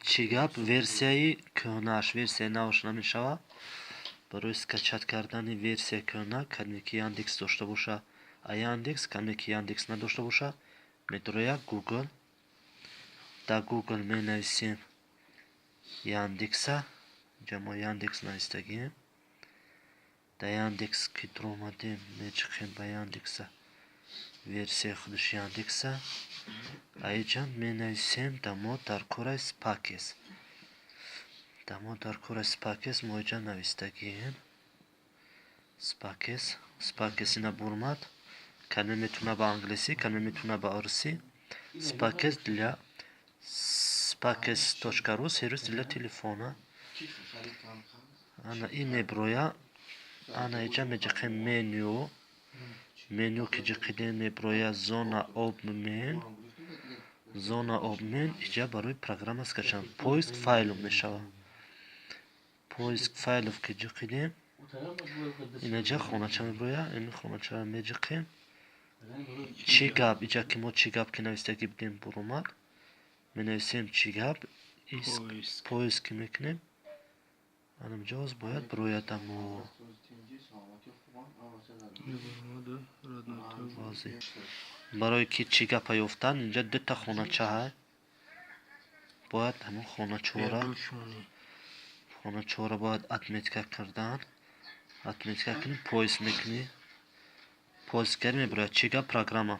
Чӣ гап, версияи кӯҳнааш, версияи наваш намешавад. Барои скачать кардани версияи кӯҳна, кадме ки Яндекс дошта боша, а Яндекс, кадме ки Яндекс надошта боша, медарояд Гугл. Дар Гугл менависем Яндекса. Инҷа мо Яндекс навистагием. Дар Яндекс ки дуромадем, меҷиқем ба Яндекса, версияи худаш Яндекса. Аиҷа менависем, да мо дар кораи Спакес. Да мо дар кораи Спакес, мо иҷа навистагием. Спакес, Спакес ина бурмад. Кадме метавона ба англисӣ, кадме метавона ба русӣ. Спакес для spakes.ru, сервис для телефона. Ана ин меброя. Ана иҷа меҷиқем меню. Меню ки ҷиқидем, меброя зона обмен. Зона обмен, иҷа барои программа скачать. Поиск файлов мешавад. Поиск файлов ки ҷиқидем, инаҷа хонача меброя. Ин хоначаро меҷиқем. Чӣ гап, иҷа ки мо чӣ гап ки навистагӣ будем, буромад. Менависем чӣ гап, поиск мекунем. Анамҷа боз бояд бирояд амо. Мебаромада, родной таг. Барое ки чӣ гапа ёфтан, инҷа дута хонача ҳай. Бояд ҳамон хоначаҳора Бердушмонӣ. хоначаҳоро бояд отметка кардан. Отметка кунӣ, поиск мекунӣ. Поиск кардӣ, мебирояд чӣ гап программа.